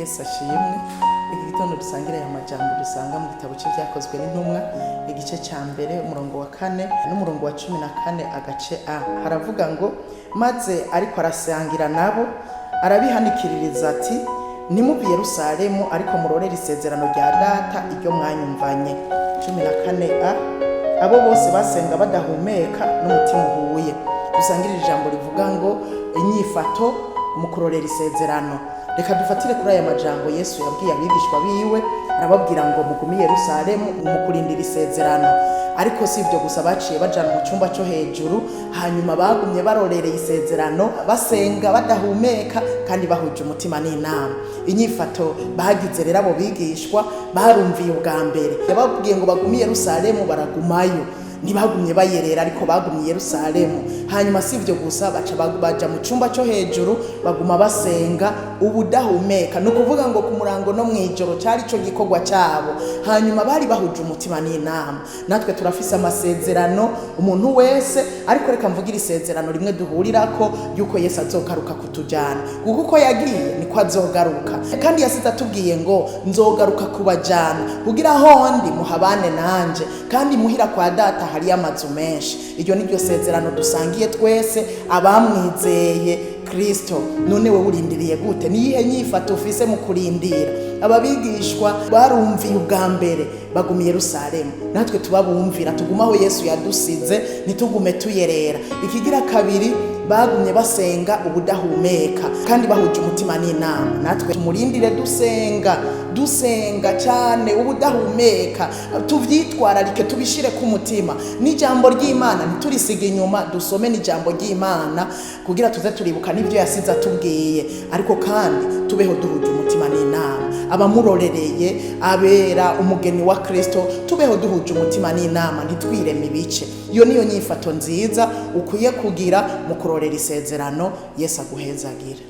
Yesu ashimwe. Iki gitondo dusangira aya majambo dusanga mu gitabo c'Ivyakozwe n'Intumwa, igice ca mbere, umurongo wa 4 n'umurongo wa 14 agace a. Haravuga ngo: "Maze ariko arasangira nabo, arabihanikiririza ati: 'Ntimuve i Yerusalemu, ariko murorere isezerano rya Data iryo mwanyumvanye.'" 14 a. Abo bose basenga badahumeka n'umutima uhuye. Dusangire ijambo rivuga ngo inyifato mu kurorera isezerano. Reka dufatire kuri aya majambo Yesu yabwiye abigishwa biwe, arababwira ngo: "Mugume i Yerusalemu mu kurindira isezerano." Ariko si ibyo gusa, baciye bajana mu cyumba cyo hejuru, hanyuma bagumye barorereye isezerano, basenga badahumeka kandi bahuje umutima n'inama. Inyifato bagize rero abo bigishwa, barumviye ubwa mbere. Yababwiye ngo bagume i Yerusalemu, baragumayo, ntibagumye bayerera, ariko bagumye i Yerusalemu. Hanyuma si ibyo gusa, baca baja mu cyumba cyo hejuru, baguma basenga ubudahumeka, ni ukuvuga ngo ku murango no mu ijoro cyari cyo gikorwa cyabo. Hanyuma bari bahuje umutima n'inama. Natwe turafise amasezerano umuntu wese, ariko reka mvugire isezerano rimwe duhurirako, yuko Yesu azogaruka kutujyana, kuko uko yagiye niko azogaruka. Kandi yasize atubwiye ngo: "Nzogaruka kubajyana kugira hondi muhabane nanje, kandi muhira kwa Data hariyo amazu menshi." Iryo ni ryo sezerano dusangiye twese abamwizeye Kristo. None wowe urindiriye gute? Niyihe nyifato ufise mu kurindira? Aba bigishwa barumviye ubwa mbere, baguma i Yerusalemu. Natwe tubabumvira, tugume aho Yesu yadusize, ntitugume tuyerera. Ikigira kabiri, bagumye basenga ubudahumeka kandi bahuje umutima n'inama. Natwe tumurindire dusenga, dusenga cyane ubudahumeka, tuvyitwararike, tubishire ku mutima n'ijambo ry'Imana, ntiturisige inyuma. Dusome n'ijambo ry'Imana kugira tuze turibuka n'ibyo yasize atubwiye, ariko kandi tubeho duhuje umutima n'inama. Abamurorereye, abera, umugeni wa Kristo, tubeho duhuje umutima n'inama, ntitwireme ibice. Iyo niyo nyifato nziza ukwiye kugira mu kurorera isezerano. Yesu aguhezagire.